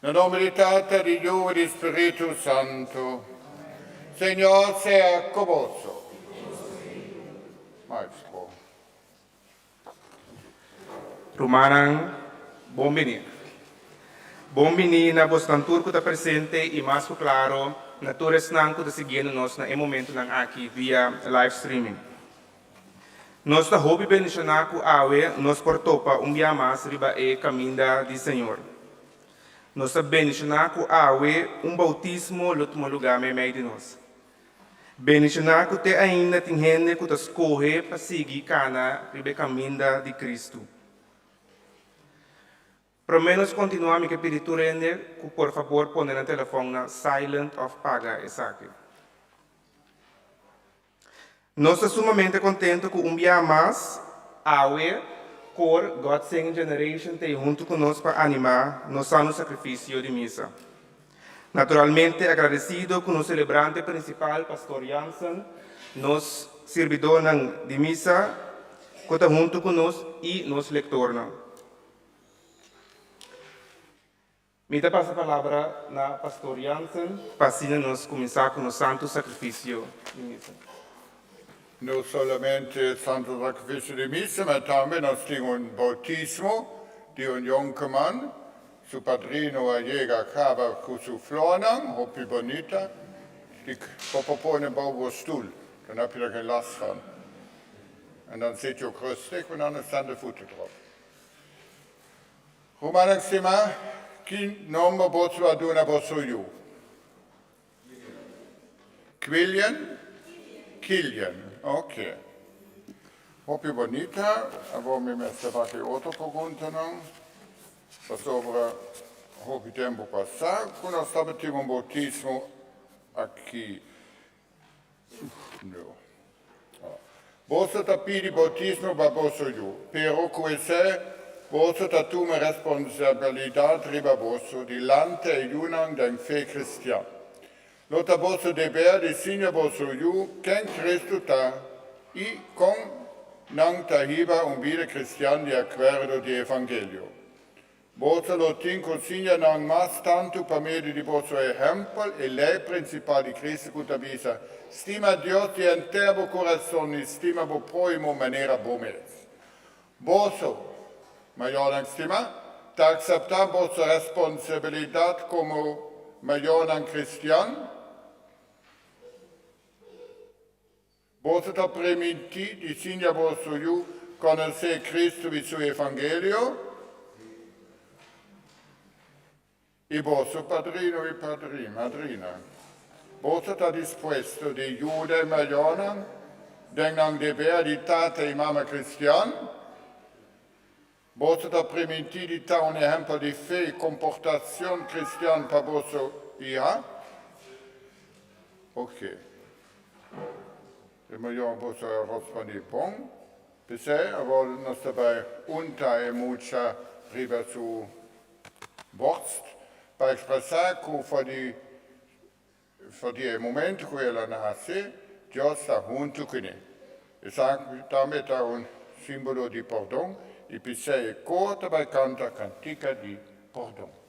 Na nòmber di Tata, di Yu i di Spiritu Santu. Señor sea ku boso. Maestro. Rumannan, bon bini. Bon bini na bosnan tur ku ta presente i mas ku klaro na tur esnan ku ta siguiendo nos na e momentunan aki via live streaming. Nos ta hopi bendishoná ku awe nos por topa un bia mas riba e kaminda di Señor. Nos ta bendishoná ku awe un boutismo lo tuma lugá meimei di nos. Bendishoná ku te ainda tin hende ku ta skohe pa sigui kana riba e kaminda di Kristu. Promé nos kontinuá mi ke pidi tur hende ku por fabor pone nan telefòn na silent òf paga esaki. Nos ta sumamente contento cu un bia mas awe cor God Singing Generation ta ei hunto cu nos pa anima nos sano sacrificio di misa. Naturalmente agradecido cu nos celebrante principal Pastor Jansen, nos sirbidornan di misa cu ta hunto cu nos y nos lectornan. Mi ta pasa palabra na Pastor Jansen pa asina nos kuminsá ku nos Santu Sakrifisio di Misa. No solamente Santu Sakrifisio di Misa, ma tambe nos tin un boutismo di un yonkeman. Su padrino a yega kaba ku su flornan, hopi bonita. Di bo por pone bou bo stul, dan heb je er geen last van. En dan zit je ook rustig, want anders staan de voeten erop. Rumannan stimá, ki nomber boso a duna boso yu? Quillian? Killian, ok. Hopi bonita. Awor mi mester bati otro preguntanan, pasobra hopi tempu pasá ku nos tabatin un boutismo aki. No. Boso ta pidi boutismo pa boso yu, pero ku esei boso ta tuma responsabilidat riba boso dilanti e yunan den fe kristian. Lo ta boso deber di siña boso yu ken Kristu ta i kon nan ta hiba un bida kristian di akuerdo di evangelio. Boso lo tin ku siña nan mas tantu pa medio di boso ehèmpel e lei prinsipal di Kristu ku ta bisa, Stima Dios di henter bo kurason i stima bo próhimo manera bo mes. Boso, mayornan stimá, ta akseptá boso responsabilidat komo mayornan kristian? Boso ta primintí di siña boso yu konosé Kristu i su evangelio? I boso padrino i madrina, boso ta dispuesto di yuda e mayornan den nan deber di tata i mama kristian? Boso ta primintí di ta un ehèmpel di fe i komportashon kristian pa boso iha? Oke. E mayor boso a rospondé bon. P'esei, awor nos ta bai unta e mucha riba su borst pa ekspresá ku for di For di e momento ku el a nase, Dios ta huntu kuné. Esaki tambe ta un símbolo di pordon i p'esei e kor ta bai kanta kantika di pordon.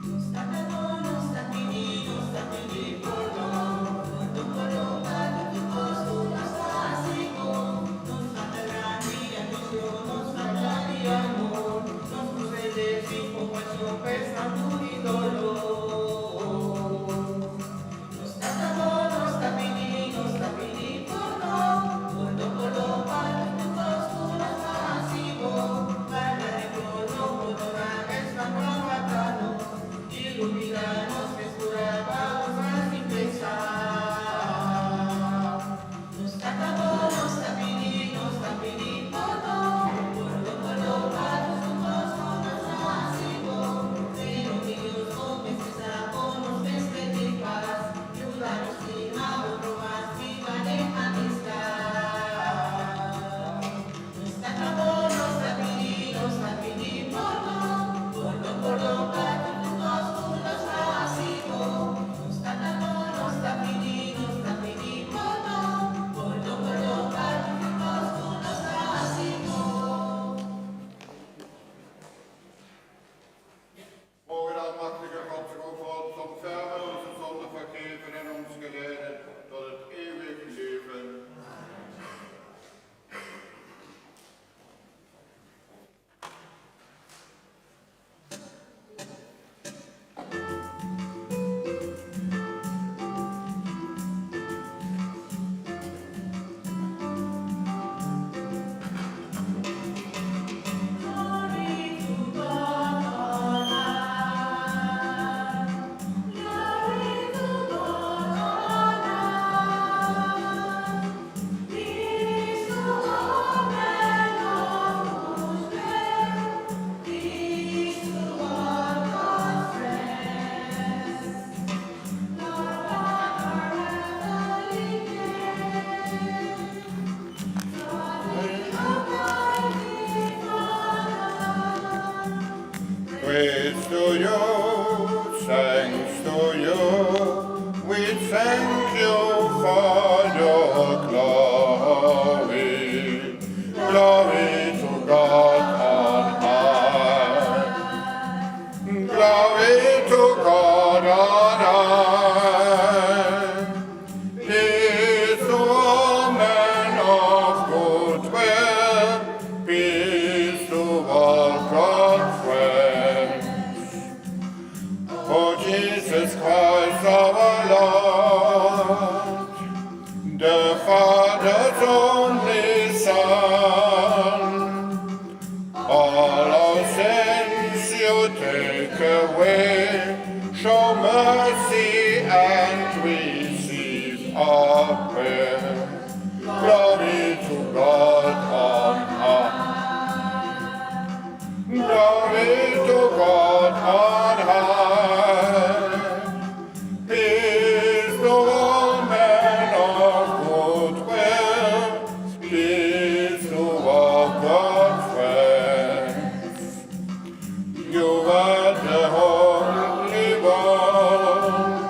Nos Tata bon, nos ta pidi, nos ta pidi pordon, pordon pordon pa tur tur kos ku nos ta hasi bon. Nos falta grandi atenshon, nos falta di amor, nos proceder sin kompashon, pes tantu di dolor. Thank you for your glory. Glory to God on high. Glory to God on high. Peace to all men of good will. Peace to all God's friends. For Jesus Christ our Lord, the Father's only Son, all our sins you take away, show mercy and receive our prayer. Glory to God on high. Glory to God on high. Peace to all men of good will. Peace to all God's friends. You are the Holy One.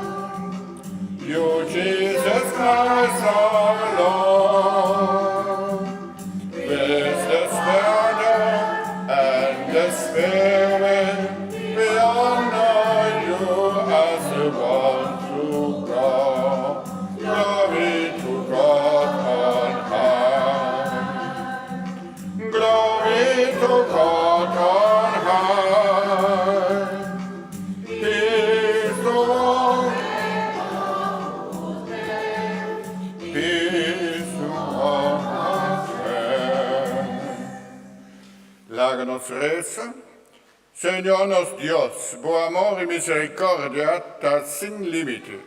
You, Jesus Christ, our Lord. With the Father and the Spirit, we honor you as the one true God. Glory to God on high. Glory to God on high. Peace to all. Peace to all our friends. Laga nos resa. Señor nos Dios, bo amor i miserikòrdia ta sin límite.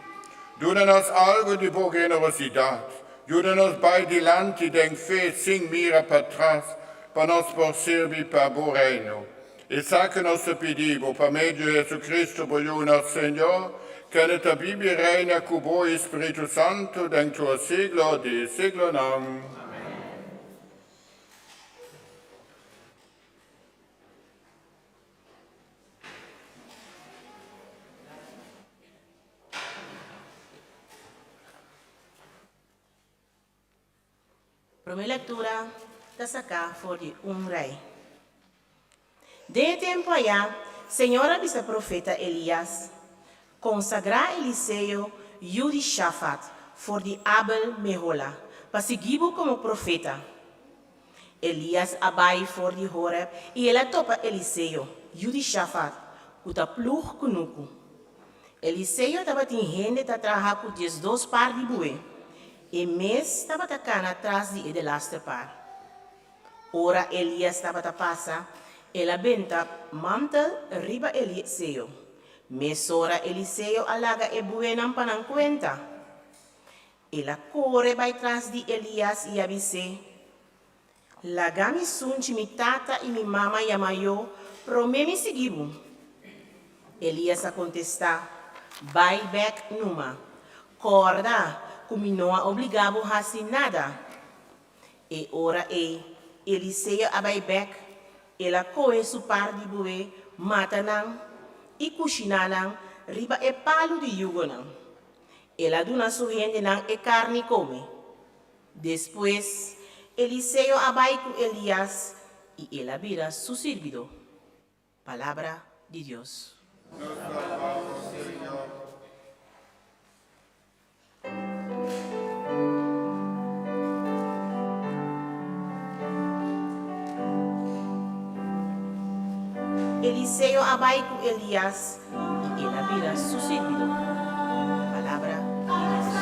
Duna nos algu di bo generosidat. Yuda nos bai dilanti den fe sin mira patras, pa nos por sirbi pa bo reino. Esaki nos ta pidi bo, pa medio di Hesukristu, bo Yu nos Señor, ku ta biba i reina ku bo i Spiritu Santu, den tur siglo di siglonan. Promé lektura ta saká for di 1 Rei. Den e tempu ei, Señor a bisa profeta Elias, konsagrá Eliseo yu di Shafat for di Abel Mehola, pa sigui bo komo profeta. Elias a bai for di Horeb i el a topa Eliseo, yu di Shafat, ku ta plug kunuku. Eliseo tabatin hende ta traha ku 12 par di bue. E mes tabata kana tras di e delaster par. Ora Elias tabata pasa, el a benta mantel riba Eliseo. Mesora Eliseo a laga e buenan pa nan kuenta. El a kore bai tras di Elias i a bis'é, Laga mi sunchi mi tata i mi mama yama yo, promé mi sigui bo. Elias a kontestá, Bai bèk numa. Kòrda, ku mi no a obligá bo hasi nada. E ora ei, Eliseo a bai bèk, el a kohe su par di bue, mata nan i kushiná nan riba e palu di yugonan. El a duna su hendenan e karni kome. Despues, Eliseo a bai ku Elias i el a bira su sirbidó. Palabra di Dios. Nos ta alabá Señor. Eliseo a bai ku Elias i el a bira su sirbidó. Palabra di Dios.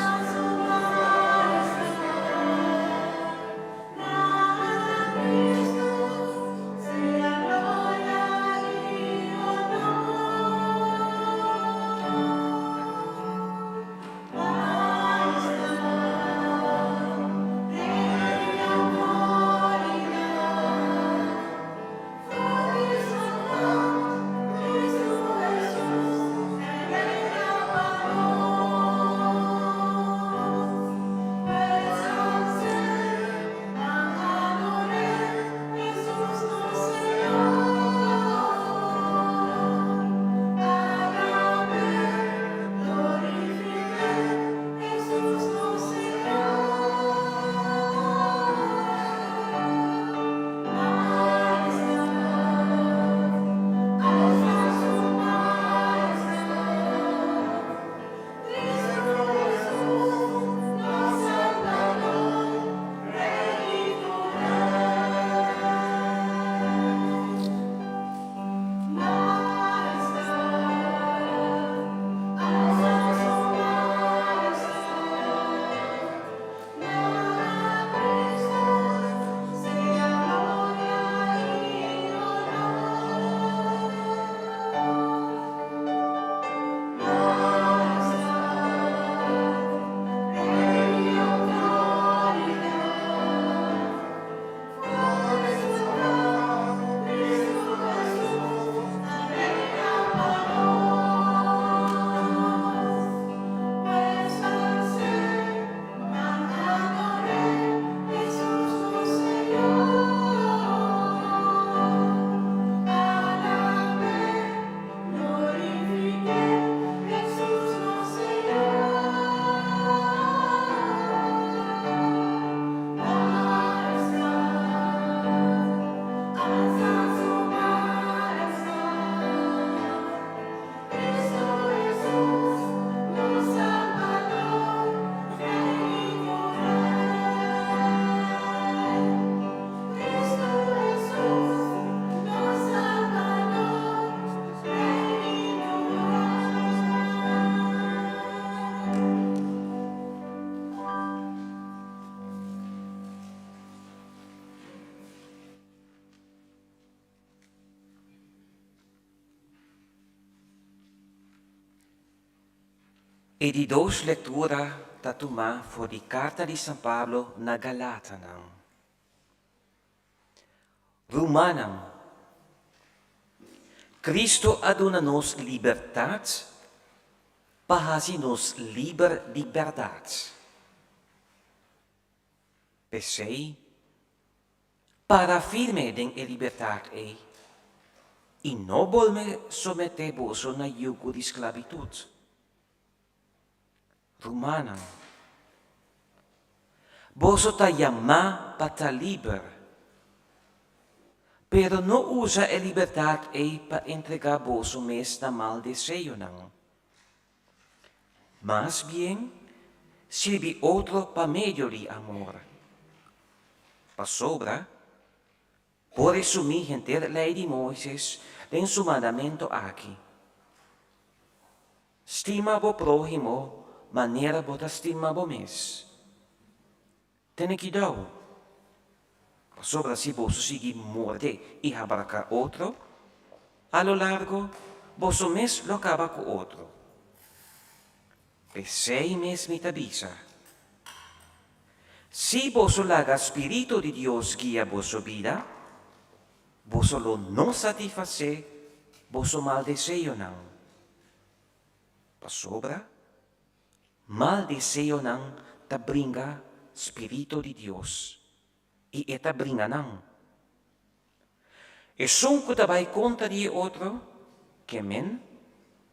E di dos lektura ta tumá for di Karta di San Pablo na Galatanan. Rumannan, Kristu a duna nos libertat pa hasi nos liber di bèrdat. P'esei, para firme den e libertat ei i no bolbe someté boso na yugo di sklabitut. Rumannan, boso ta yamá pa ta liber, pero no usa e libertat ei pa entregá boso mes na mal deseonan. Mas bien, sirbi otro pa medio di amor. Pasobra, por resumí henter Lei di Moises den su mandamentu aki, Stima bo próhimo manera bo ta stima bo mes. Tene kidou, pasobra si boso sigui morde i habraká otro, a lo largo boso mes lo kaba ku otro. P'esei mes mi ta bisa, Si boso laga spiritu di Dios guia boso bida, boso lo no satisfasé boso mal deseonan. Pasobra Mal deseonan ta bringa Spirito di Dios, i e ta bringa nan. Esun ku ta bai kontra di e otro, ke men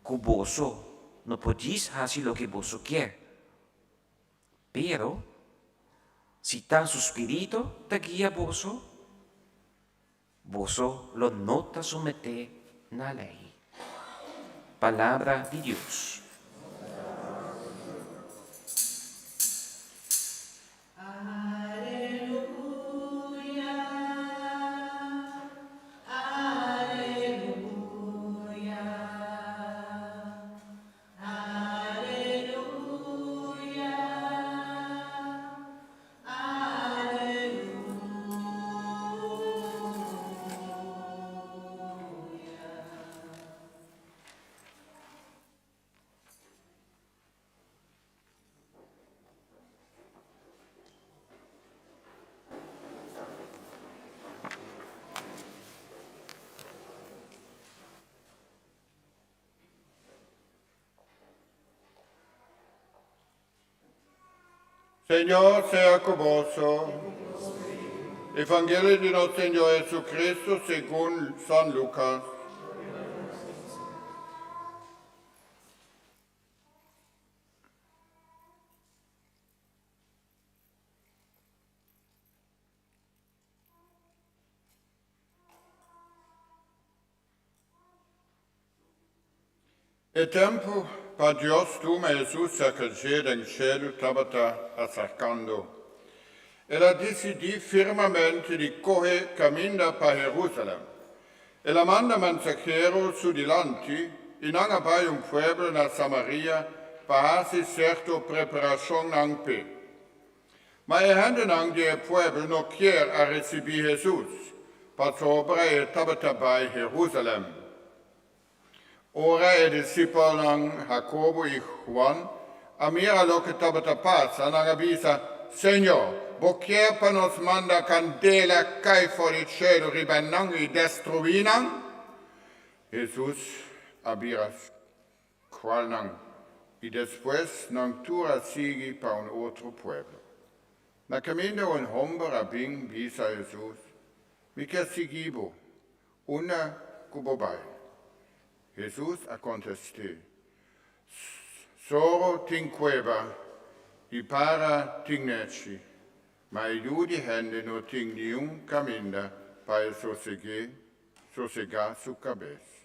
ku boso no por djis hasi loke boso kier. Pero, si ta su Spirito ta guia boso, boso lo no ta someté na lei. Palabra di Dios. Señor sea ku boso. Evangelio di nos Señor Jesucristo segun San Lucas. E tempu pa Dios tuma Hesus serka dje den shelu tabata aserkando. El a disidí firmamente di kohe kaminda pa Herusalèm. El a manda mensahero su dilanti, i nan a bai un pueblo na Samaria pa hasi serto preparashonnan p'e. Ma e hendenan di e pueblo no kier a risibí Hesus, pasobra e tabata bai Herusalèm. Ora e disipelnan Hakobo i Huan a mira loke tabata pasa, nan a bisa, Señor, bo kier pa nos manda kandela kai for di shelu riba nan i destruí nan? Hesus a bira Cualnan, y despues nan tur a sigui pa un otro pueblo. Na caminda un homber a bin bisa Hesus, Mi kier sigui bo, unda cu bo bay. Hesus a contest'é, Zoro tin cueba y para tin nechi, ma e Yu di hende no tin niun caminda pa e soseg'é, sosegá su cabes.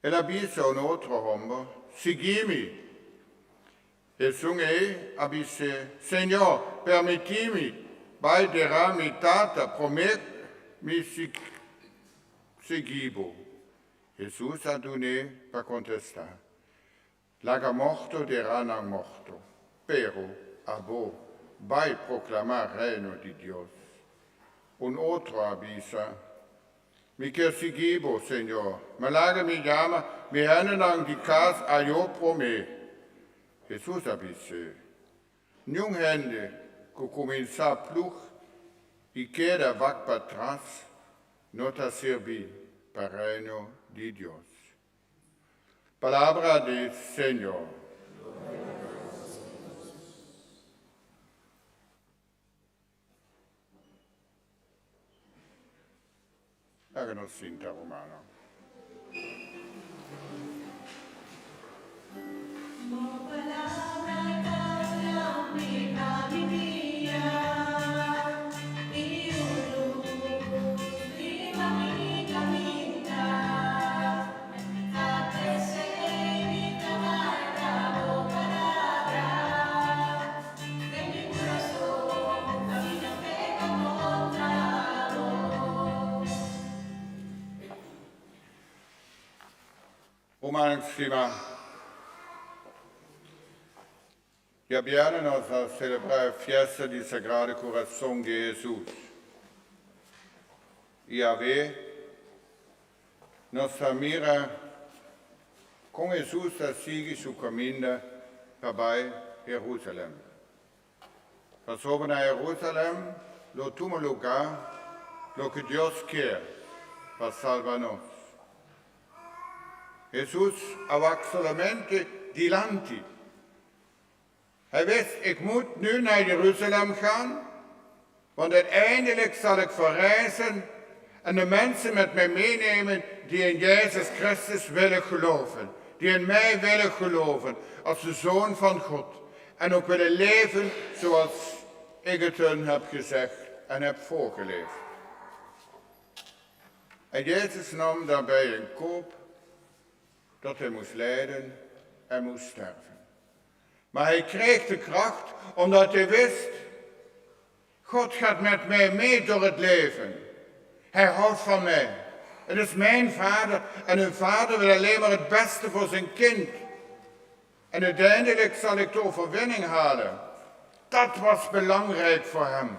El a bisa un otro homber, Sigui mi. Esun ei a bis'é, Señor, permití mi bai derá mi tata promé mi sigui bo. Hesus a dun'é pa kontestá, Laga morto derá nan morto, pero abo bai proklamá Reino di Dios. Un otro a bisa, Mi kier sigui bo, Señor, ma laga mi yama mi hendenan di kas ayó promé. Hesus a bis'é, Niun hende ku kuminsá plug i keda wak patras no ta sirbí pa Reino di Dios. Palabra di Señor. Laga nos sinta, rumannan. Rumannan stimá, djabièrnè nos a selebrá e fiesta di Sagrado Kurason di Hesus. I awe nos ta mira kon Hesus ta sigui su kaminda pa bai Herusalèm. Pasobra na Herusalèm lo tuma lugá loke Dios kier pa salba nos. Hesus a wak solamente dilanti. Hij wist, ik moet nu naar Jeruzalem gaan, want uiteindelijk zal ik verrijzen en de mensen met mij meenemen die in Jezus Christus willen geloven, die in mij willen geloven als de Zoon van God en ook willen leven zoals ik het hun heb gezegd en heb voorgeleefd. En Jezus nam daarbij in koop dat hij moest lijden en moest sterven. Maar hij kreeg de kracht omdat hij wist, God gaat met mij mee door het leven. Hij houdt van mij. Het is mijn vader en een vader wil alleen maar het beste voor zijn kind. En uiteindelijk zal ik de overwinning halen. Dat was belangrijk voor hem.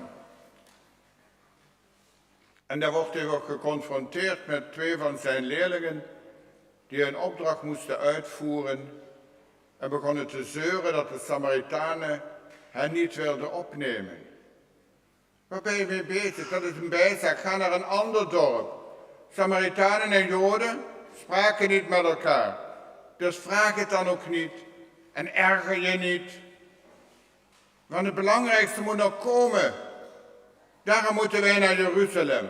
En daar wordt hij ook geconfronteerd met twee van zijn leerlingen die een opdracht moesten uitvoeren en begonnen te zeuren dat de Samaritanen hen niet wilden opnemen. Waar ben je mee bezig? Dat is een bijzaak. Ga naar een ander dorp. Samaritanen en Joden spraken niet met elkaar. Dus vraag het dan ook niet en erger je niet. Want het belangrijkste moet nog komen. Daarom moeten wij naar Jeruzalem.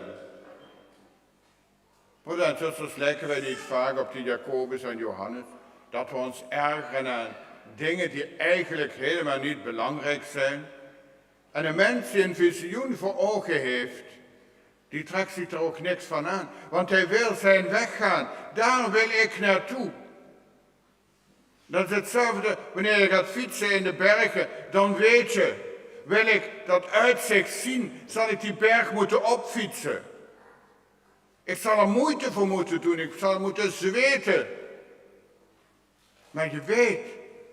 Broeders en zusters, lijken wij niet vaak op die Jacobus en Johannes? Dat we ons ergeren aan dingen die eigenlijk helemaal niet belangrijk zijn. En een mens die een visioen voor ogen heeft, die trekt zich er ook niks van aan. Want hij wil zijn weg gaan. Daar wil ik naartoe. Dat is hetzelfde wanneer je gaat fietsen in de bergen. Dan weet je, wil ik dat uitzicht zien, zal ik die berg moeten opfietsen. Ik zal er moeite voor moeten doen, ik zal moeten zweten. Maar je weet,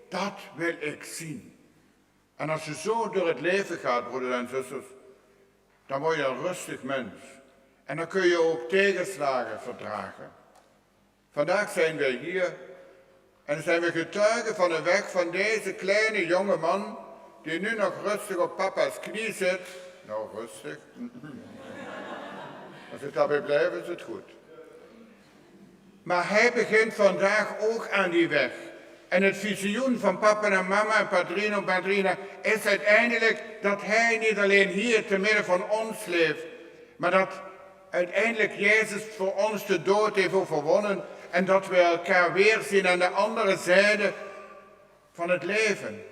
dat wil ik zien. En als je zo door het leven gaat, broeders en zusters, dan word je een rustig mens. En dan kun je ook tegenslagen verdragen. Vandaag zijn wij hier en zijn we getuigen van de weg van deze kleine jonge man die nu nog rustig op papa's knie zit. Nou, rustig. Als het daarbij blijft, is het goed. Maar hij begint vandaag ook aan die weg. En het visioen van papa en mama en padrino en madrina is uiteindelijk dat hij niet alleen hier te midden van ons leeft, maar dat uiteindelijk Jezus voor ons de dood heeft overwonnen en dat we elkaar weerzien aan de andere zijde van het leven,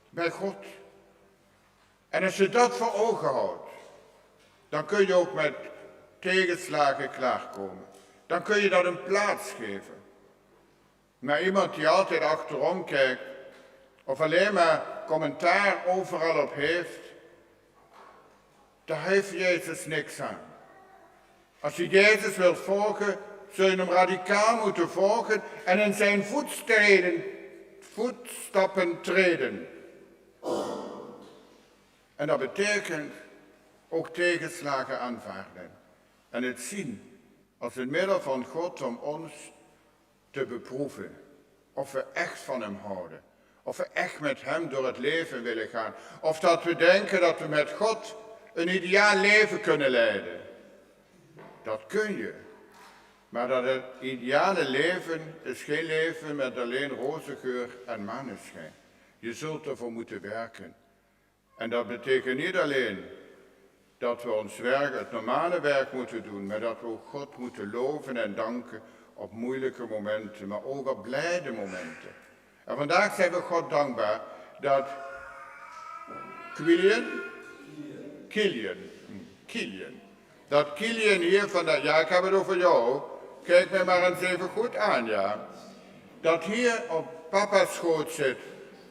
bij God. En als je dat voor ogen houdt, dan kun je ook met tegenslagen klaarkomen. Dan kun je dat een plaats geven. Maar iemand die altijd achterom kijkt of alleen maar commentaar overal op heeft, daar heeft Jezus niks aan. Als je Jezus wilt volgen, zul je hem radicaal moeten volgen en in zijn voetstreden, voetstappen treden. En dat betekent ook tegenslagen aanvaarden en het zien als het middel van God om ons te beproeven of we echt van hem houden. Of we echt met Hem door het leven willen gaan. Of dat we denken dat we met God een ideaal leven kunnen leiden. Dat kun je. Maar dat het ideale leven is geen leven met alleen rozengeur en maneschijn. Je zult ervoor moeten werken. En dat betekent niet alleen dat we ons werk, het normale werk moeten doen, maar dat we ook God moeten loven en danken op moeilijke momenten, maar ook op blijde momenten. En vandaag zijn we God dankbaar dat Kilian, Kilian, Kilian, dat Kilian hier vandaag, ja ik heb het over jou, kijk mij maar eens even goed aan, ja. Dat hier op papa's schoot zit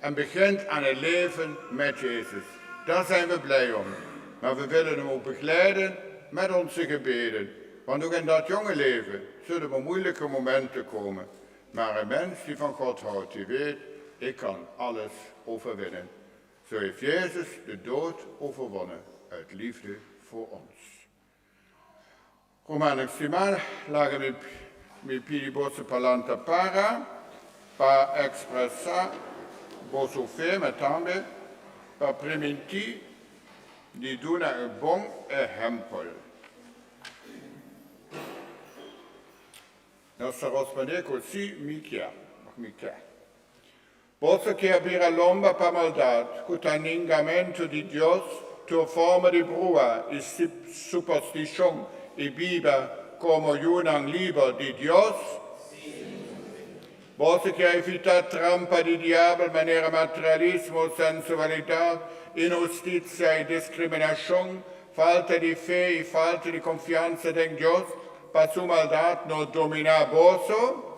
en begint aan het leven met Jezus. Daar zijn we blij om. Maar we willen hem ook begeleiden met onze gebeden. Want ook in dat jonge leven zullen er moeilijke momenten komen. Maar een mens die van God houdt, die weet, ik kan alles overwinnen. Zo heeft Jezus de dood overwonnen uit liefde voor ons. Rumannan stimá, laga mi mi pidi boso pa lanta para pa ekspresá boso fe, ma tambe pa primintí di duna e bon ehèmpel. Nos ta rospondé ku sí, mi kier, òf mi ke. Boso kier bira lomba pa maldat, ku ta ningamentu di Dios, tur forma di brua i superstishon, i biba komo yunan liber di Dios? Boso kier evitá trampa di diabel manera materialismo, sensualidat, inhustisia i diskriminashon, falta di fe i falta di konfiansa den Dios, pa su maldat no dominá boso?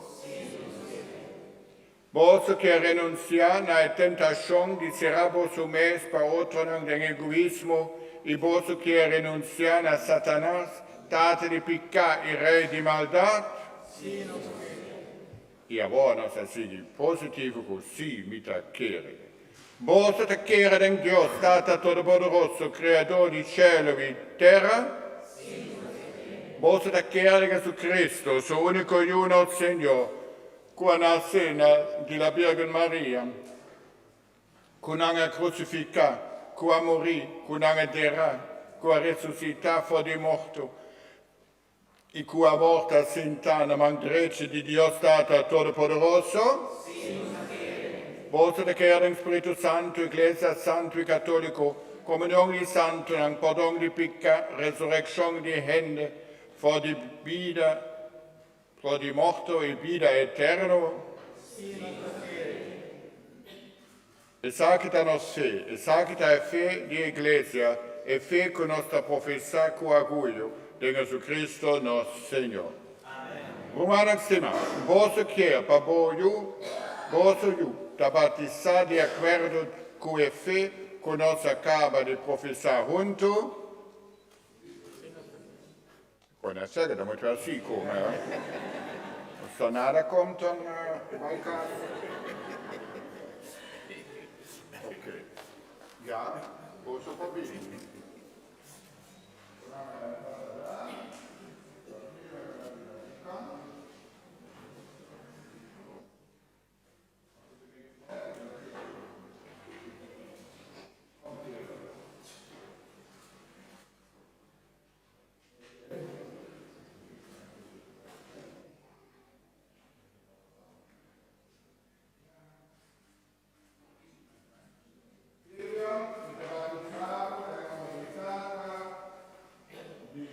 Boso ke renunsiá na e tentashon di sera boso mes pa otronan den egoismo i boso ke renunsiá na Satanas, tata di piká i rei di maldat? I awor nos a sigui positivo ku sí, mi ta kere. Boso ta kere den Dios, Tata Todopoderoso, Kreador di shelu i tera? Boso ta kere den Jesucristo, su úniko Yu, nos Señor, ku a nase na di la Birgen Maria, ku nan a krusifiká, ku a muri, ku nan a derá, ku a resusitá for di morto, i ku awor ta sintá na man drechi di Dios Tata Todopoderoso? Boso ta kere den Spiritu Santu, Iglesia Santu i Katóliko, komunion di santunan, pordon di piká, resurekshon di hende for di bida, For di morto i bida eterno. Esaki ta nos fe, esaki ta e fe di e Iglesia, e fe ku nos ta profesá ku orguyo den Jesucristo nos Señor. Rumannan stimá, boso kier pa bo yu, boso yu, ta batisá di akuerdo ku e fe ku nos a kaba di profesá huntu? Kon a sega ta mucho así come, eh? Als er nada komt, dan bai kas. Oké. Ja, boso por bini. Miriam, mi ta batisá bo den nomber di Tata, di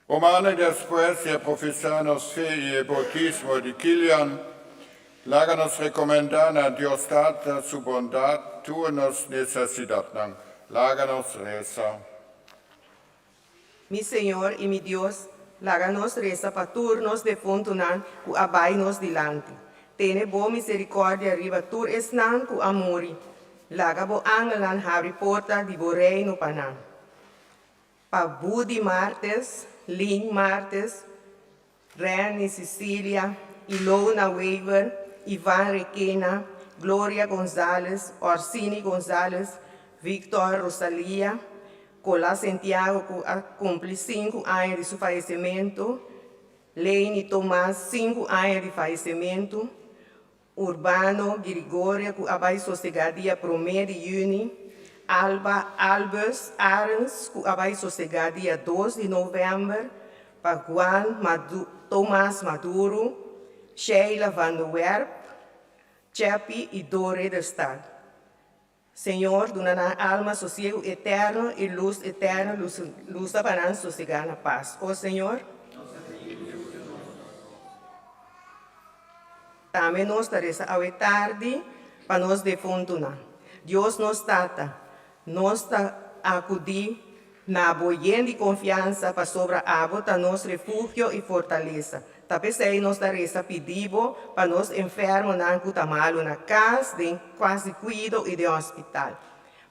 Rumannan, despues di a profesá nos fe i e boutismo di Kilian, laga nos rekomendá na Dios Tata su bondat tur nos nesesidatnan. Laga nos resa. Mi Señor i mi Dios, laga nos resa pa tur nos defuntunan ku a bai nos dilanti. Tene bo miserikòrdia riba tur esnan ku a muri. Laga bo angelnan habri porta di bo reino pa nan. Pa Budi Martes, Lynn Martes, Renny Cecilia, Ilona Wever, Ivan Requena, Gloria Gonzales, Orsini Gonzales, Victor Rosalia, Cola Sentiago ku a kumpli sinku aña di su fayesementu, Leny Tomas sinku aña di fayesementu, Urbano Girigoria ku a bai sosegá dia promé di yüni, Alba Albus Arends ku a bai sosegá dia dos di novèmber, pa Juan Tomas Maduro, Sheila van de Werp, Cheppy i Do Ridderstaat. Señor, duna nan alma sosiegu eterno i lus eterno lusa pa nan sosegá na pas. O Señor. Tambe nos ta resa awe tardi pa nos defuntunan. Dios nos Tata, nos ta akudí Na bo yen di konfiansa pasobra abo ta nos refugio i fortalesa. Ta p'esei nos ta resa pidi bo pa nos enfermonan ku ta malu na kas, den kas di kuido i den hospital.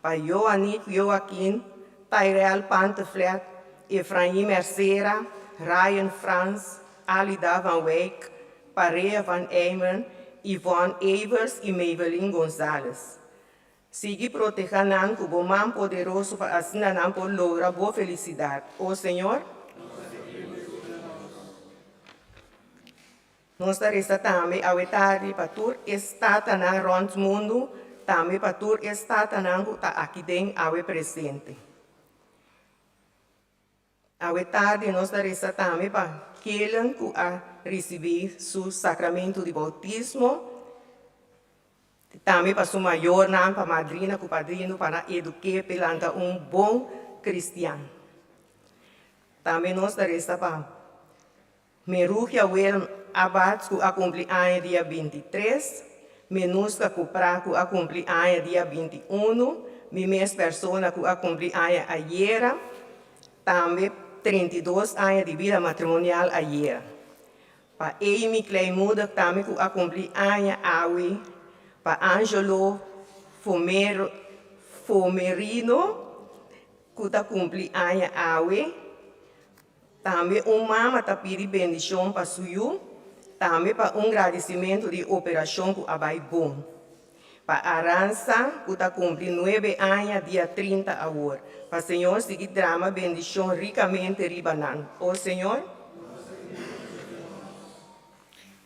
Pa Joanique Joaquin, Tyrell Panteflet, Efraim Mercera, Ryan Frans, Alida van Wijk, Parea van Eijmen, Yvonne Evers i Maybelline Gonzales. Sigui proteha nan ku bo man poderoso pa asina nan por logra bo felisidat, o Señor. Nos ta resa tambe awe tardi pa tur e statanan rònt mundu, tambe pa tur e statanan ku ta aki den awe presente. Awe tardi nos ta resa tambe pa kelen ku a risibí su sakramentu di boutismo, tambe pa su mayornan, pa madrina ku padrino pa nan eduk'é p'e lanta un bon kristian. Tambe nos ta resa pa Merugia Wilm Abads ku a kumpli aña dia 23, Menuska Kupra ku a kumpli aña dia 21, mi mes persona ku a kumpli aña ayera, tambe 32 aña di bida matrimonial ayera. Pa Amy Kleinmoedig tambe ku a kumpli aña awe, pa Angelo Fomero Fomerino ku ta kumpli aña awe, Tambe un mama ta pidi bendishon pa su yu, tambe pa un gradisimentu di operashon ku a bai bon. Pa Aranza ku ta kumpli nuebe aña dia 30 awor. Pa Señor sigui drama bendishon rikamente riba nan. O Señor.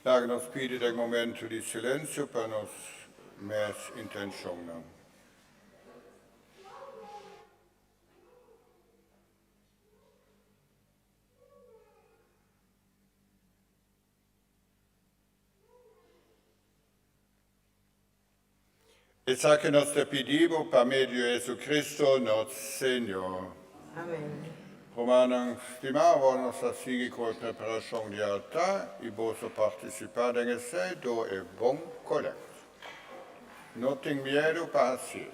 Laga nos pidi den momento di silensio pa nos mes intenshonnan. Esaki nos ta pidi bo pa medio Jesucristo nos Señor. Amen. Rumannan stimá, awor nos ta sigui ku e preparashon di altar i boso partisipá den esei dor e bon kolèkt. No tin miedu pa hasié.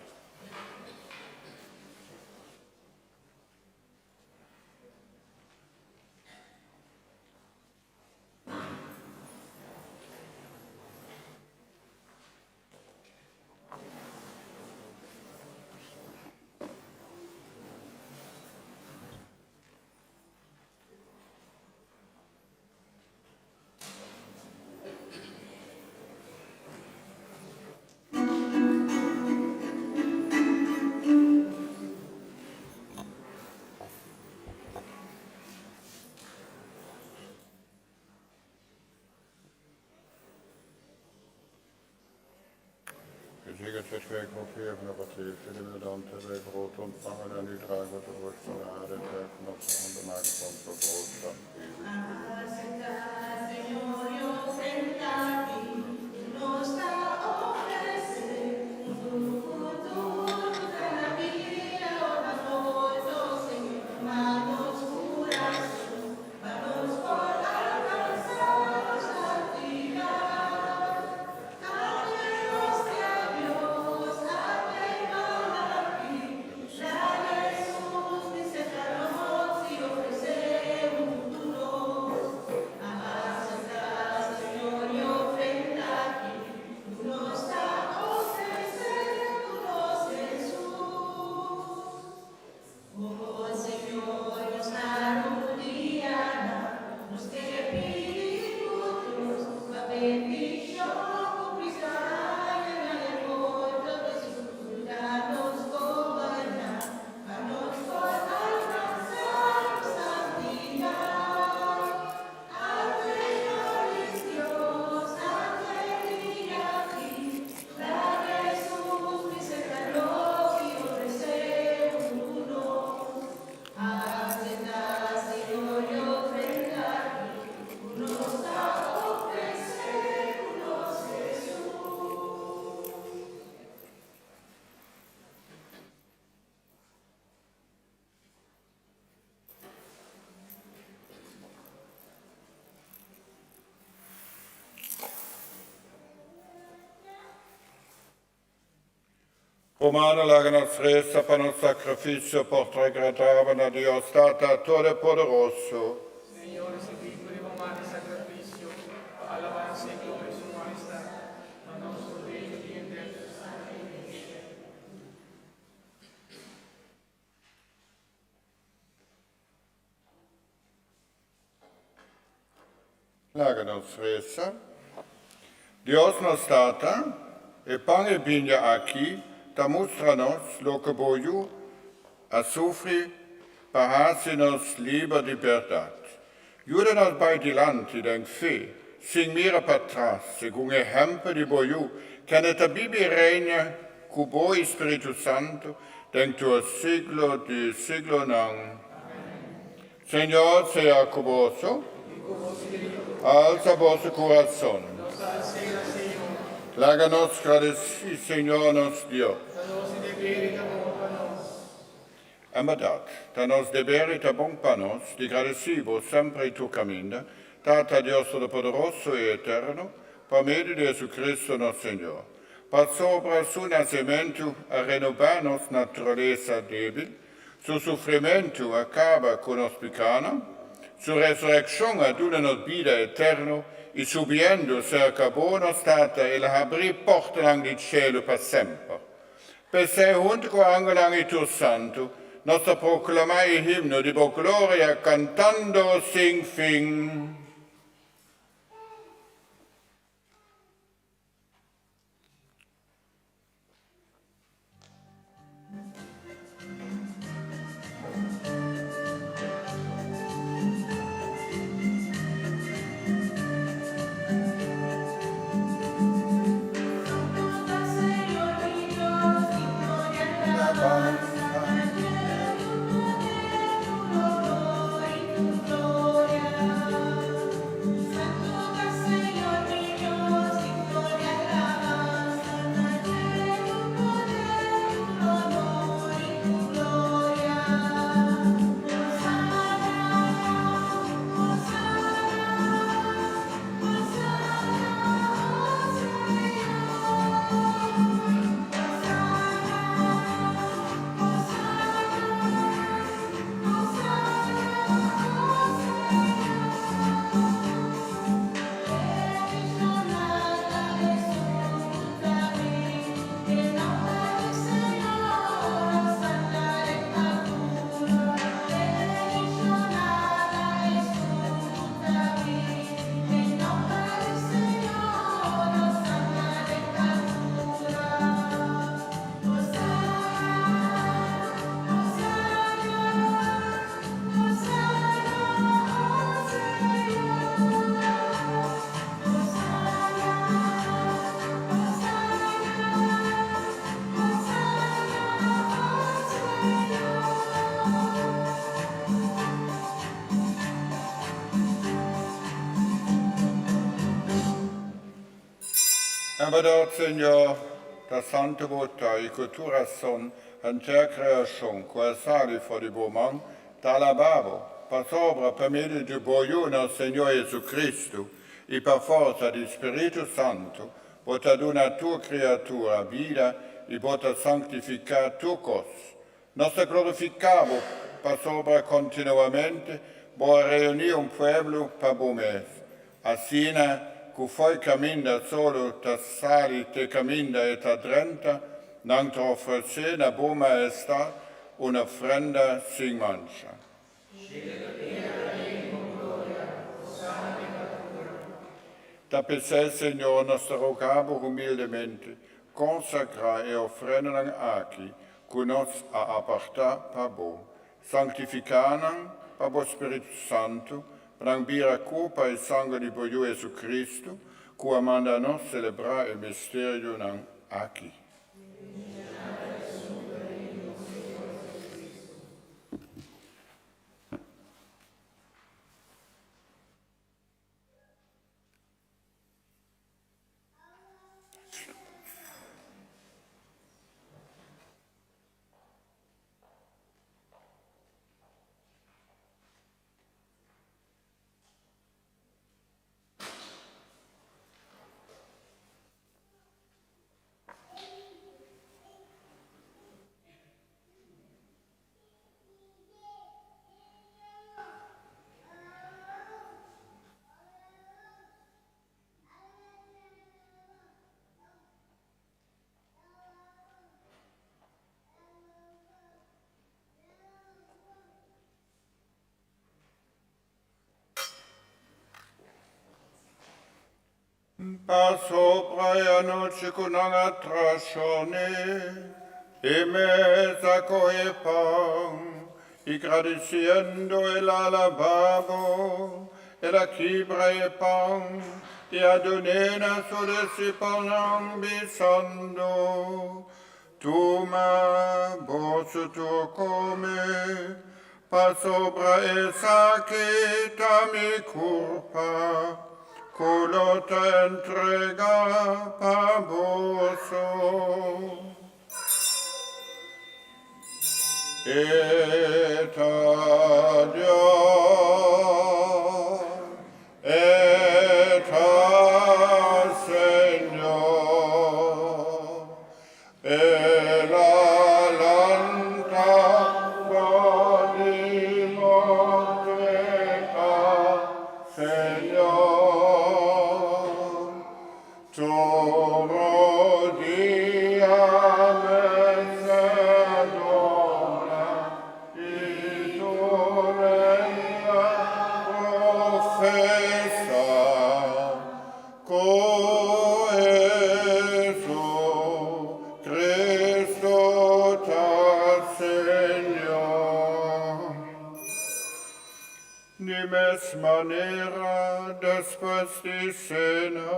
Gezegend zijt gij, God Heer van de wat leeft, en uw dan hebben wij brood ontvangen en u dragen we de rust van de aarde, het werk van onze handen maken van onze brood dat eeuwig Rumannan, laga nos resa pa nos sakrifisio por ta agradabel na Dios Tata Todopoderoso. Señor, risibí ku riba man e sakrifisio pa alabansa i gloria di Su Majestad, pa nos probecho di henter Su Santa Iglesia. Laga nos resa. Dios nos Tata, e pan i biña aki ta mustra nos loke bo Yu a sufri pa hasi nos liber di bèrdat. Yuda nos bai dilanti den fe, sin mira patras, segun ehèmpel di bo Yu, kende ta biba i reina ku bo i Spiritu Santu den tur siglo di siglonan. Señor sea ku boso. Alsa boso kurason. Laga nos gradisí Señor nos Dios. En bèrdat, ta nos deber i ta bon pa nos di gradisí bo semper i tur kaminda, Tata Dios Todopoderoso i Eterno, pa medio di Jesucristo nos Señor. Pasobra su nasementu a renobá nos naturalesa débil, Su sufrimentu a kaba ku nos pikánan, Su resurekshon a duna nos bida eterno, i subiendo serka Bo, nos Tata, El a habrí portanan di shelu pa semper. P'esei, huntu ku angelnan i tur santu, nos ta proklamá e himno di Bo gloria kantando sin fin. En bèrdat, Señor, ta santu bo ta i ku tur rason henter kreashon ku a sali for di bo man ta alabá bo, pasobra pa medio di bo Yu, nos Señor Jesucristo, i pa forsa di Spiritu Santu, bo ta duna tur kriatura bida i bo ta sanktifiká tur kos. Nos ta glorifiká bo pasobra kontinuamente bo a reuní un pueblo pa bo mes, asina ku fo'i kaminda solo ta sali te kaminda e ta drenta, nan ta ofresé na bo Mahestat un ofrenda sin mancha. Ta p'esei, Señor, nos ta roga bo humildemente, konsagrá e ofrendanan aki ku nos a apartá pa bo. Sanktifiká nan pa bo Spiritu Santu, pa nan bira kurpa i sanger di bo Yu Jesucristo, ku a manda nos selebrá e misterionan aki. Pasobra e anochi ku nan a trashon'é, e mes a kohe pan, i gradisiendo el a alabá bo, el a kibra e pan i a dun'é na su disipelnan, bisando, Tuma, boso tur kome, pasobra esaki ta mi kurpa, ku lo ta entregá pa boso. E ta Dios, e ta Señor. El a lanta for di morto, e ta Señor. Tur dia mester dobla i tur lenga profesá Ku Hesu Cristo ta Señor. Di mes manera, despues di sena,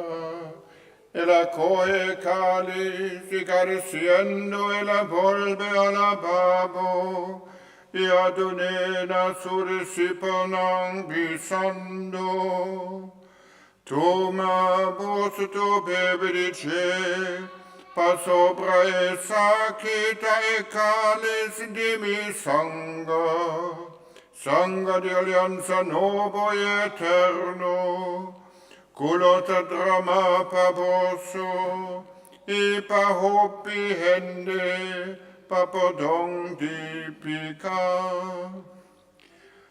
el a kohe e kalis i karisiendo el a bolbe alabá bo i a dun'é na su disipelnan, bisando, Tuma boso tur bebe di dje, pasobra esaki ta e kalis di mi sanger, sanger di aliansa nobo i eterno, ku lo ta dramá pa boso i pa hopi hende pa pordon di piká.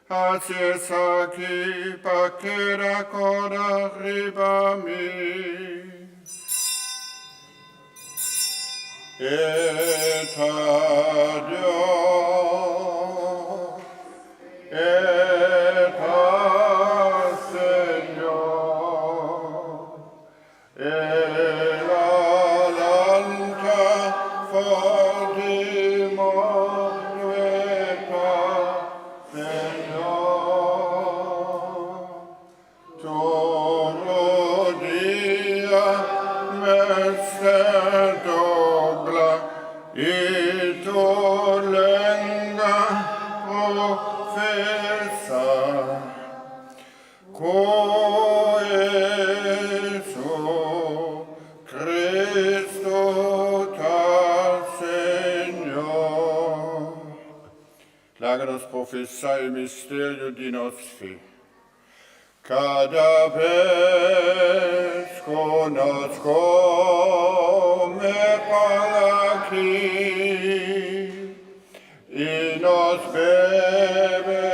Hasi esaki pa keda korda riba mi. E ta Dios, e ta Señor. El a lanta for di morto e ta Señor. Tur dia mester dobla i tur lenga profesá. Ku Hesu Cristo ta Señor. Laga nos profesá e misterio di nos fe. Kada bes ku nos kome pan aki I nos bebe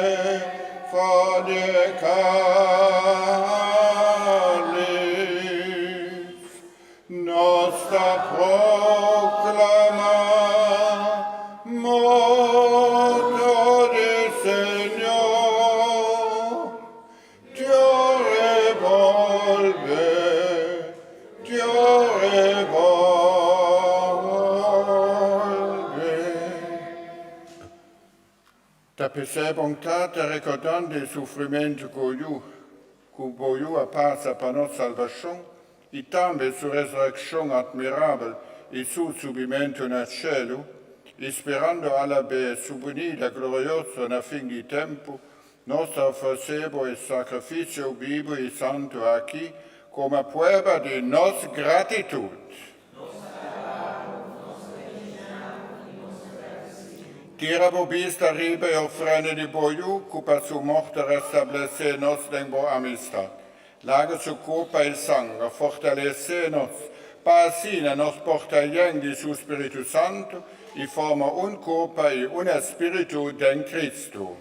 for di e kalis, nos ta proklamá morto di Señor. Tio e bolbe, tio e bolbe. Ta p'esei bon Tata rekordando e sufrimentu ku yu, ku bo Yu a pasa pa nos salbashon, i tambe su resurekshon atmirabel i su subimentu na shelu, i sperando alabes su binida glorioso na fin di tempu, Nos ta ofresé bo e sakrifisio bibu i santu aki komo prueba di nos gratitut. Tira bo bista riba e ofrenda di bo Yu ku pa su morto restablesé nos den bo amistat. Laga su kurpa i sanger fortalesé nos, pa asina nos por ta yen di su spiritu santu i forma un kurpa i un espiritu den Kristu.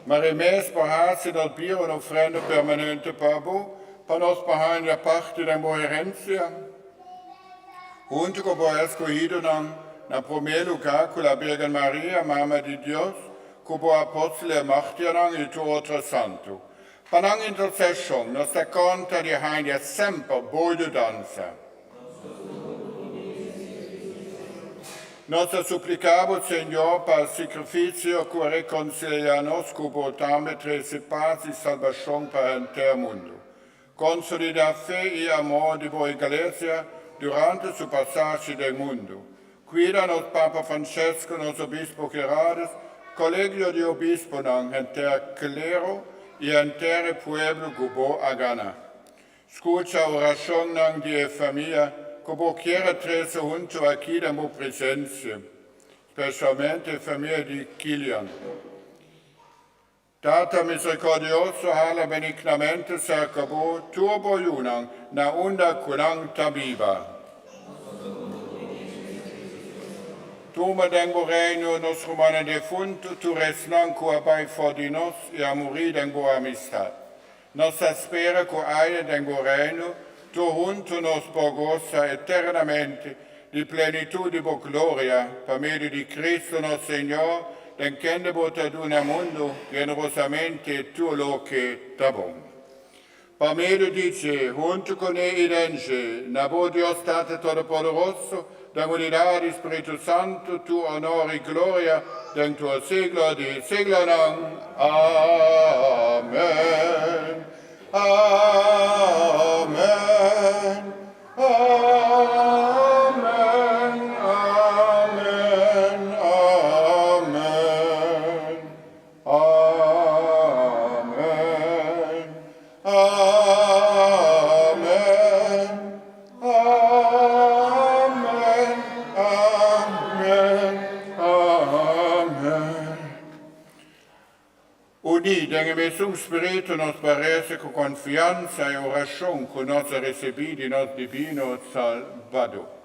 Maria mes por hasi nos bira un ofrenda permanente pa bo, pa nos por haña parti den bo herensia. Huntu ku bo eskohidonan, na promé lugá ku la Birgen Maria, Mama di Dios, ku bo apòstel e mártirnan i tur otro santu. Pa nan interseshon nos ta konta di haña semper bo yudansa. Nos ta supliká bo, Señor, pa sakrifisio ku a rekonsiliá nos ku bo tambe trese pas i salbashon pa henter mundu. Konsolidá fe i amor di bo Iglesia durante su pasashi den mundu. Kuida nos Papa Francesco, nos Obispo Gerardus, Kolegio di Obisponan, henter klero i henter e pueblo ku bo a gana. Skucha orashonnan di e famia ku bo kier a trese huntu aki den bo presensia, spesialmente e famia di Kilian. Tata miserikordioso, hala benignamente serka bo tur bo yunan na unda ku nan ta biba. Tuma den bo reino nos rumannan defuntu, tur esnan ku a bai for di nos i a muri den bo amistat. Nos ta spera ku aya den bo Reino, tur huntu nos por gosa eternamente di plenitut di bo gloria, pa medio di Cristo nos Señor, den kende bo ta duna mundu generosamente tur loke ta bon. Pa medio di dje, huntu kuné i den dje, na bo Dios Tata Todopoderoso, den unidat di Spiritu Santu, tur onor i gloria den tur siglo di siglonan. Amen. Amen. Amen. Amen. Amen. Amen. Amen. Amen. Amen. Amen. Uní den e mesun spiritu nos por resa ku konfiansa e orashon ku nos a risibí di nos Divino Salbadó.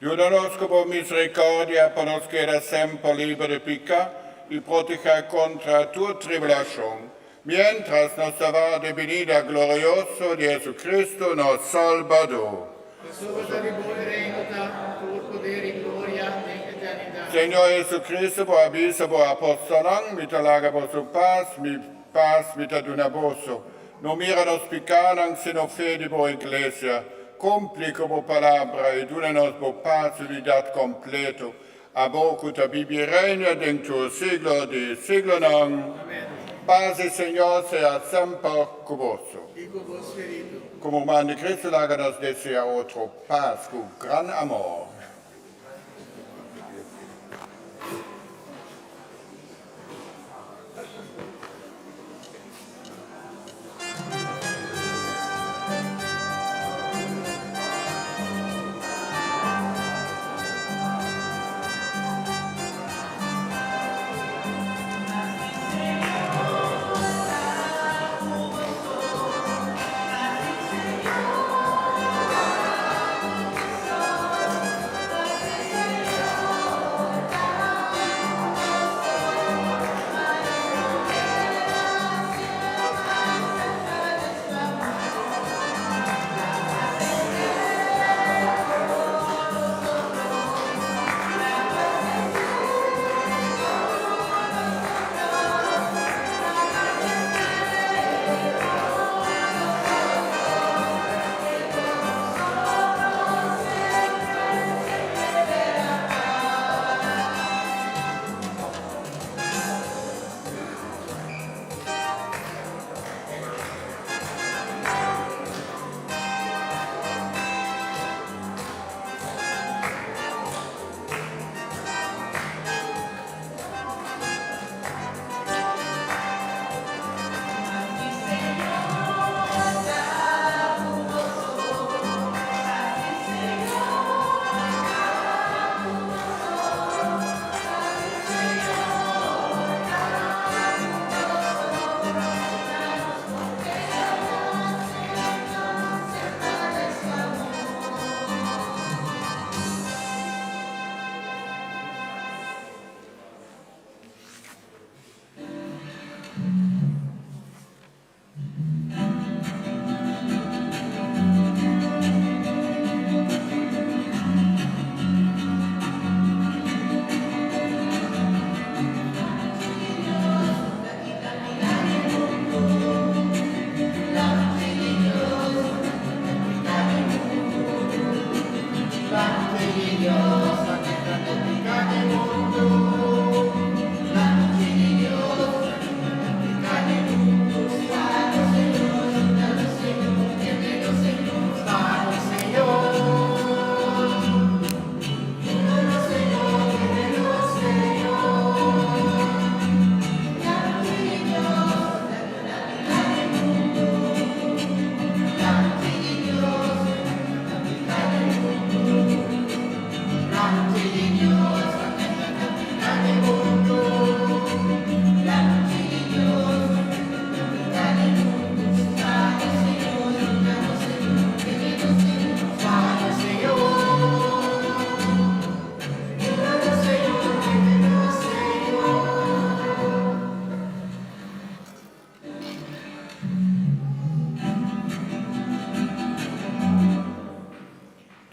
Yuda nos ku bo miserikordia pa nos keda semper liber di pika i protehá kontra tur tribulashon, miéntras nos ta warda e binida glorioso di Jesucristo nos Salbador. Pasobra ta di bo e reino ta, tur poder i gloria den eternidat. Señor Jesucristo, bo a bisa bo apòstelnan, Mi ta laga boso pas, mi pas mi ta duna boso. No mira nos pikánan, sino fe di bo iglesia. Kumpli ku bo palabra i duna nos bo pas i unidat kompleto, abo ku ta bibi i reina den tur siglo di siglonan. Amen. Pas di Señor sea semper ku boso. I ku bo spiritu. Komo ruman di Cristo laga nos desea otro pas ku gran amor.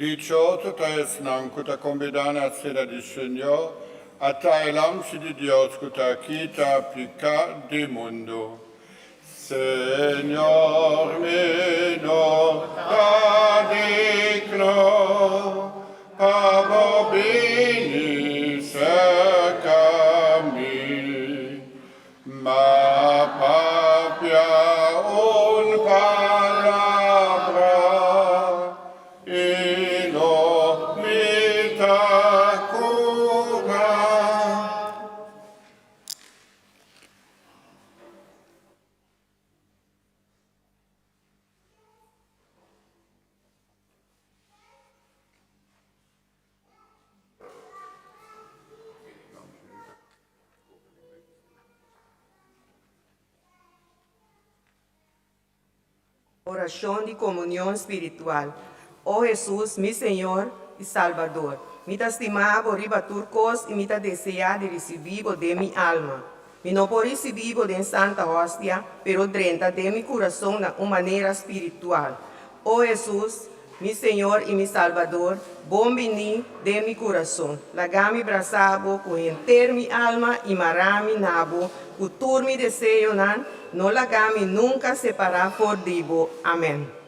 Dichoso ta esnan ku ta kombidá na sena di Señor, ata e Lamchi di Dios ku ta kita piká di mundu. Señor, mi no ta digno pa bo bini serka mi, ma papia un palabra i lo mi ta kurá. Orashon di komunion spiritual. O Hesus, mi Señor i Salbador, mi ta stima Bo riba tur kos i mi ta deseá di risibí Bo den mi alma. Mi no por risibí Bo den Santa Hostia, pero drenta den mi kurason na un manera spiritual. O Hesus, mi Señor i mi Salbador, bon biní den mi kurason. Laga mi brasá Bo ku henter mi alma i mará mi na Bo ku tur mi deseonan, no laga mi nunka separá for di Bo. Amèn.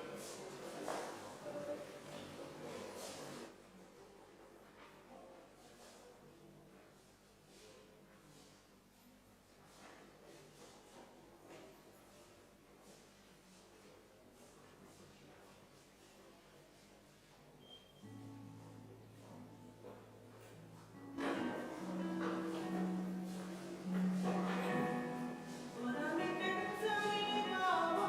Ora mi pensa riba bo.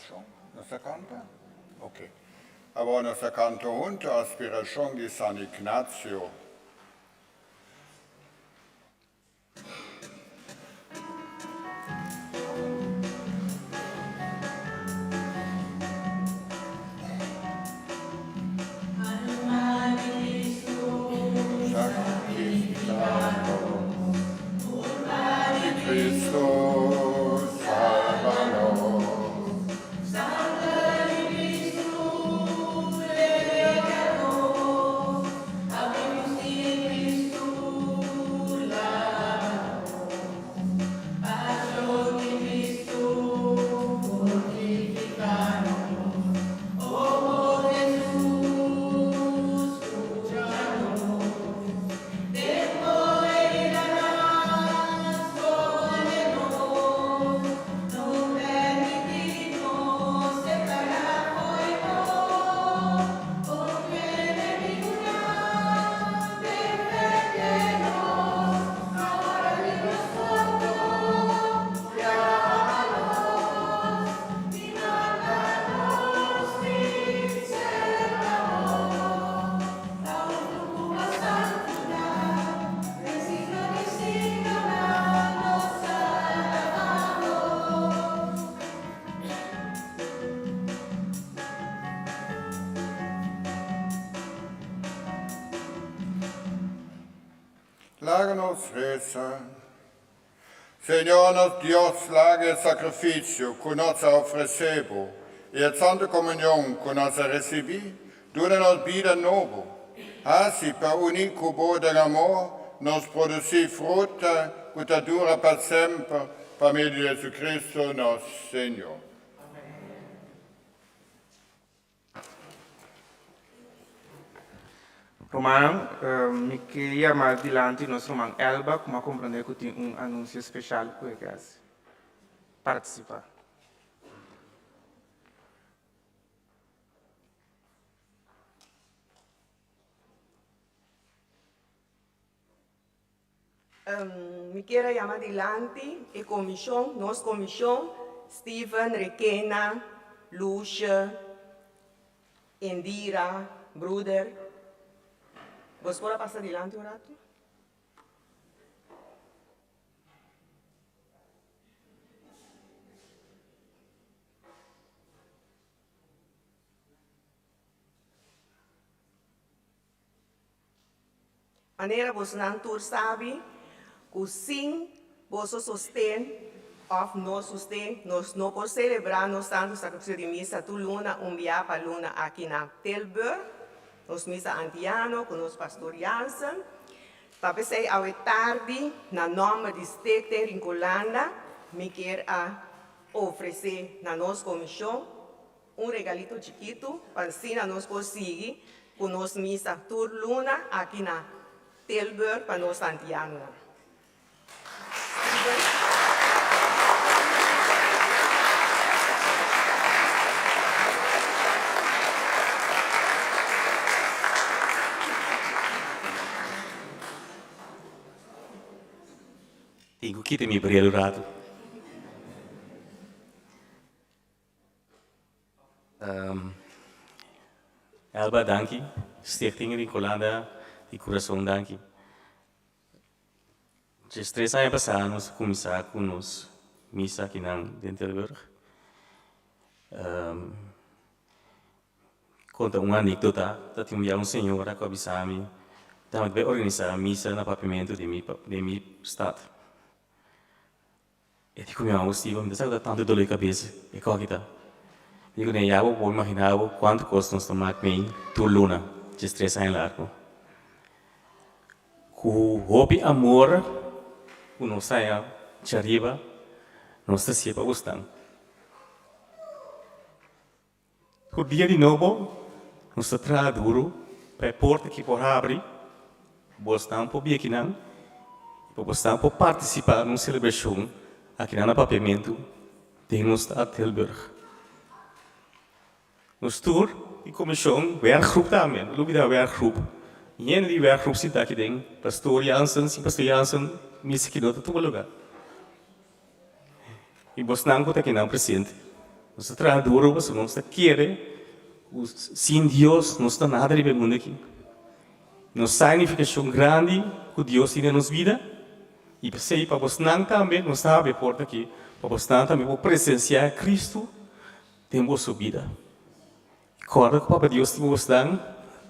Aspirashon. Nos ta kanta? Ok. Awor nos ta kanta huntu Aspirashon di San Ignacio. Laga nos resa. Señor nos Dios, laga e sakrifisio ku nos a ofresé bo i e Santa Komunion ku nos a risibí duna nos bida nobo. Hasi pa uní ku bo den amor nos produsí fruta ku ta dura pa semper pa medio di Jesucristo nos Señor. Rumannan, mi ke yama dilanti nos ruman Elba ku mi a komprondé ku tin un anunsio speshal ku e ke hasi. Partisipá. Mi kier a yama dilanti e komishon, nos komishon, Steven, Rekena, Lucia, Indira, Bruder. Bos por a pasa dilanti un ratu? Manera bosonan tur sabi ku sin boso sosten òf nos sosten nos no por selebrá nos Santu Sakrifisio di Misa tur luna un bia pa luna aki na Tilburg, nos misa antiano ku nos Pastor Jansen. Ta p'esei awe tardi na nòmber di Stichting Rincolanda mi kier a ofresé na nos komishon Un regalito chikitu pa asina nos por sigui ku nos misa tur luna aki na Tilburg pa nos Santianonan. Steven. Tin ku kita mi bril un ratu. Elba danki, Stichting Rincolanda di Curason danki. Djes tres aña pasá nos a kuminsá ku nos misa akinan den Tilburg. Konta un anékdota, ta tin un bia un señora ku a bisa mi, Dame ta bai organisá misa na papiamentu den mi den mi stat. E di ku mi amo Steven, mi ta sa ku ta tantu dolor di kabes e kòki ta. Mi di ku ne, ya bo por imaginá bo kuantu kos nos ta mak mei tur luna djes tres aña largu. Ku hopi amor ku nos haña djariba, nos ta siña pa gustan. Tur dia di nobo nos ta traha duru pa e porta aki por habri, bosnan por bia akinan i pa bosnan por partisipá na un selebrashon akinan na Papiamentu den nos stad Tilburg. Nos tur di komishon, werkgroep tambe, no lubida werkgroep, hende di werkgroep sinta aki den, Pastor Jansen, sin Pastor Jansen misa aki no ta tuma lugar. I bosnan ku ta akinan presente. Nos ta traha duro pasobra nos ta kere ku sin Dios nos ta nada riba e mundu aki. Nos sa e nifikashon grandi ku Dios tin den nos bida i p'esei pa bosnan tambe nos ta habri e porta aki pa bosnan tambe por presensiá Kristu den boso bida. I kòrda ku Papa Dios tin bosnan,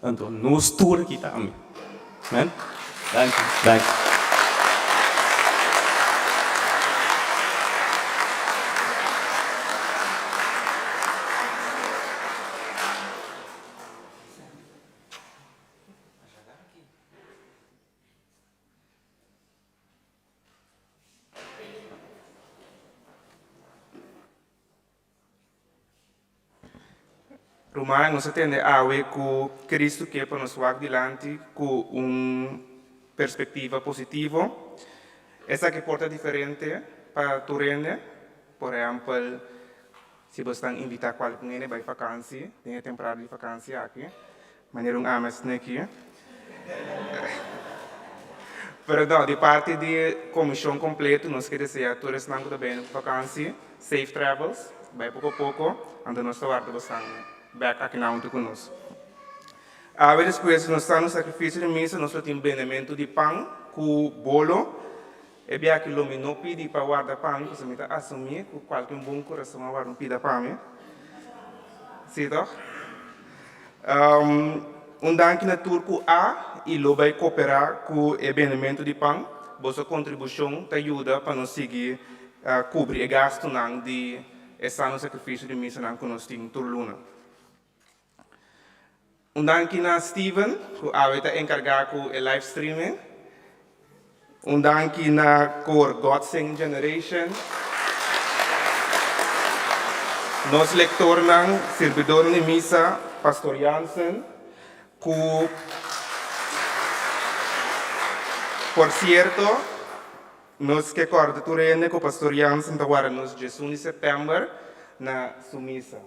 anto nos tur aki tambe. Amen. Danki. Danki. Rumannan, nos a tende awe ku Kristu ke pa nos wak dilanti ku un perspektiva positivo. Esaki por ta diferente pa tur hende. Por ehèmpel, si bo esnan invitá kualkun hende bai fakansi den e temporada di fakansi aki, manera un ames neki. Pero no, di parti di komishon kompleto nos ke desea tur esnan ku ta bini ku fakansi safe travels, bai poko poko, anto nos ta warda bosan bek akinan huntu ku nos. Awe despues di nos sano sakrifisio di misa nos lo tin bendementu di pan ku bolo. E bia aki lo mi no pidi pa warda pa mi pasobra mi ta asumí ku kualke un bon kurason a warda un pida pa mi. Sí tòg? Un danki na tur ku a i lo bai koperá ku e bendementu di pan. Boso kontribushon ta yuda pa nos sigui kubri e gastunan di e sano sakrifisio di misanan ku nos tin tur luna. Un danki na Steven ku awe ta enkargá ku e live streaming. Un danki na kor God Sing Generation. Nos lektornan, sirbidornan di misa, Pastor Jansen, ku por sierto nos ke kòrda tur hende ku Pastor Jansen ta warda nos diesun di sèptèmber na su misa.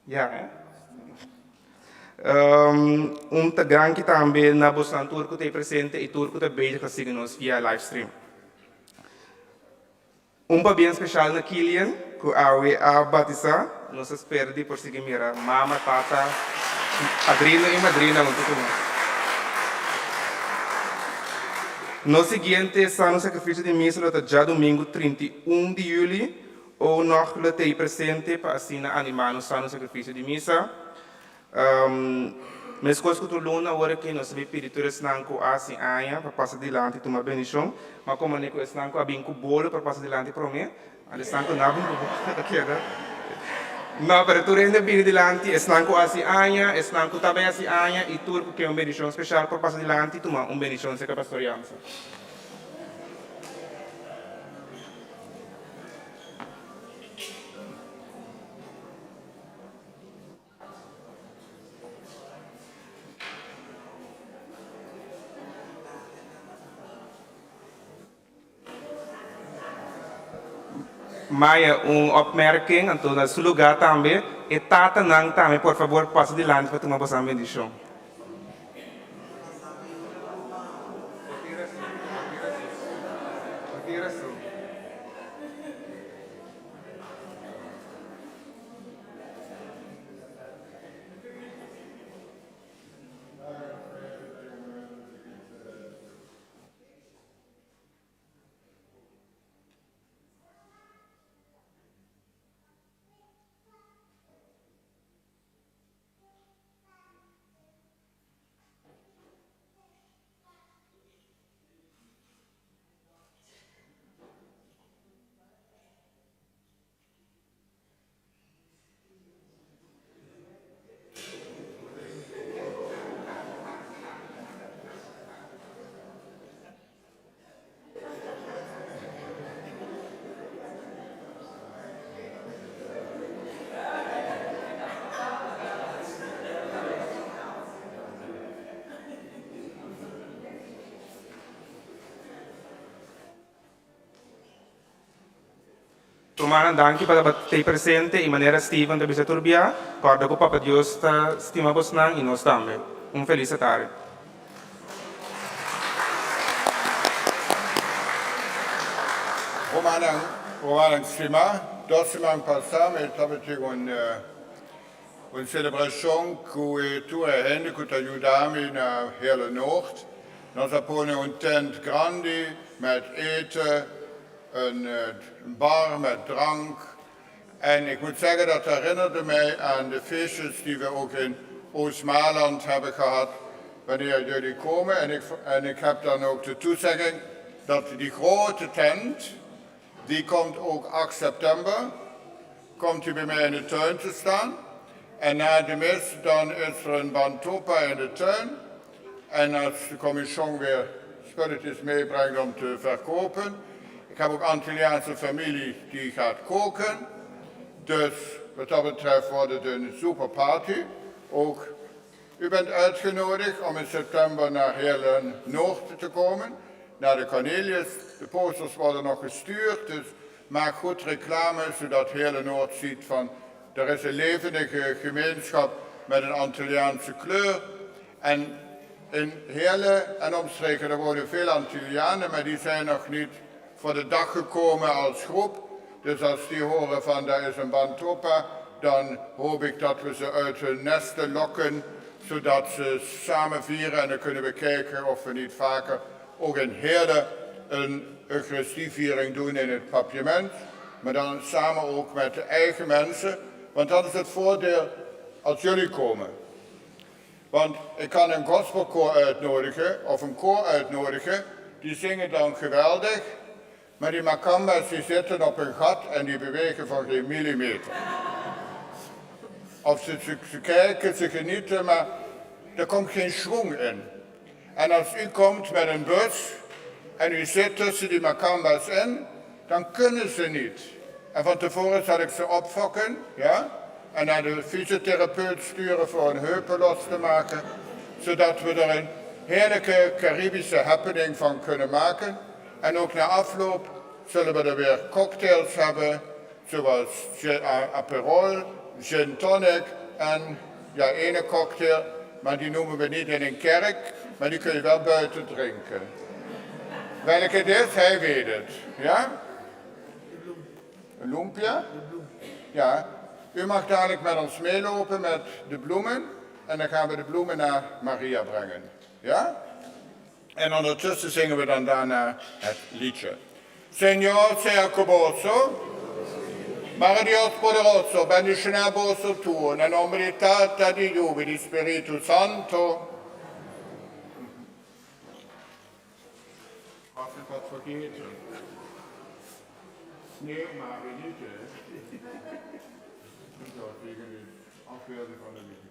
Ya, eh. Un ta danki tambe na bosnan tur ku ta ei presente i tur ku ta bezig ta sigui nos via live stream. Un pabien speshal na Kilian ku awe a batisá. Nos ta spera di por sigui mira mama, tata, padrino i madrina huntu ku nos. Nos siguiente Sano Sakrifisio di Misa lo ta djadumingu 31 di yüli O nog lo t'ei presente pa asina animá nos sano sakrifisio di misa. Meskos ku tur luna ora ki nos ta bin pidi tur esnan ku a hasi aña pa pasa dilanti tuma bendishon, ma komo ne ku esnan ku a bin ku bolo por pasa dilanti promé, anto esnan ku no a bin ku bolo ta keda. No, pero tur hende bini dilanti, esnan ku a hasi aña, esnan ku ta bai hasi aña i tur ku ke un bendishon speshal por pasa dilanti tuma un bendishon serka Pastor Jansen. Maya un opmerking, anto na su lugar tambe e tatanan tambe por fabor pasa dilanti pa tuma bosan bendicion. Rumannan danki pa tabata tei presente y manera Steven ta bisa tur bia, corda cu Papa Dios ta stima bosnan y nos tambe. Un feliz atardi. Rumannan. Rumannan stimá, dos siman pasá mi tabatin un un selebrashon ku e tur e hende ku ta yuda mi na Heerlen Noord. Nos a pone un tent grandi met eten, een bar met drank. En ik moet zeggen, dat herinnerde mij aan de feestjes die we ook in Oost-Maland hebben gehad wanneer jullie komen. En ik heb dan ook de toezegging dat die grote tent, die komt ook 8 september, komt die bij mij in de tuin te staan. En na de mis, dan is er een bantopa in de tuin. En als de commission weer spulletjes meebrengt om te verkopen. Ik heb ook Antilliaanse familie die gaat koken. Dus wat dat betreft wordt het een super party. Ook u bent uitgenodigd om in september naar Heerlen Noord te komen. Naar de Cornelius. De posters worden nog gestuurd. Dus maak goed reclame zodat Heerlen Noord ziet van er is een levendige gemeenschap met een Antilliaanse kleur. En in Heerlen en omstreken er wonen veel Antillianen, maar die zijn nog niet voor de dag gekomen als groep. Dus als die horen van daar is een Bantopa, dan hoop ik dat we ze uit hun nesten lokken, zodat ze samen vieren. En dan kunnen we kijken of we niet vaker ook in Heerlen een Eucharistieviering doen in het Papiament. Maar dan samen ook met de eigen mensen. Want dat is het voordeel als jullie komen. Want ik kan een gospelkoor uitnodigen of een koor uitnodigen. Die zingen dan geweldig. Maar die makambas die zitten op een gat en die bewegen van geen millimeter. Of ze kijken, ze genieten, maar er komt geen schwung in. En als u komt met een bus en u zit tussen die makambas in, dan kunnen ze niet. En van tevoren zal ik ze opfokken, ja? En naar de fysiotherapeut sturen voor een heupen los te maken, zodat we er een heerlijke Caribische happening van kunnen maken. En ook na afloop zullen we er weer cocktails hebben, zoals Aperol, gin tonic en ja, ene cocktail, maar die noemen we niet in een kerk, maar die kun je wel buiten drinken. Welke het is, hij weet het. Ja? Een lumpia? Ja. U mag dadelijk met ons meelopen met de bloemen en dan gaan we de bloemen naar Maria brengen. Ja? En ondertussen zingen we dan daarna het liedje. Señor sea ku boso. Mara Dios poderoso, bendishoná boso tur, na nòmber di Tata, di Yu i di Spiritu Santu. Was ik wat vergeten? Nee, maar niet, hè. Zo, tegen het afbeelden van de liturgie.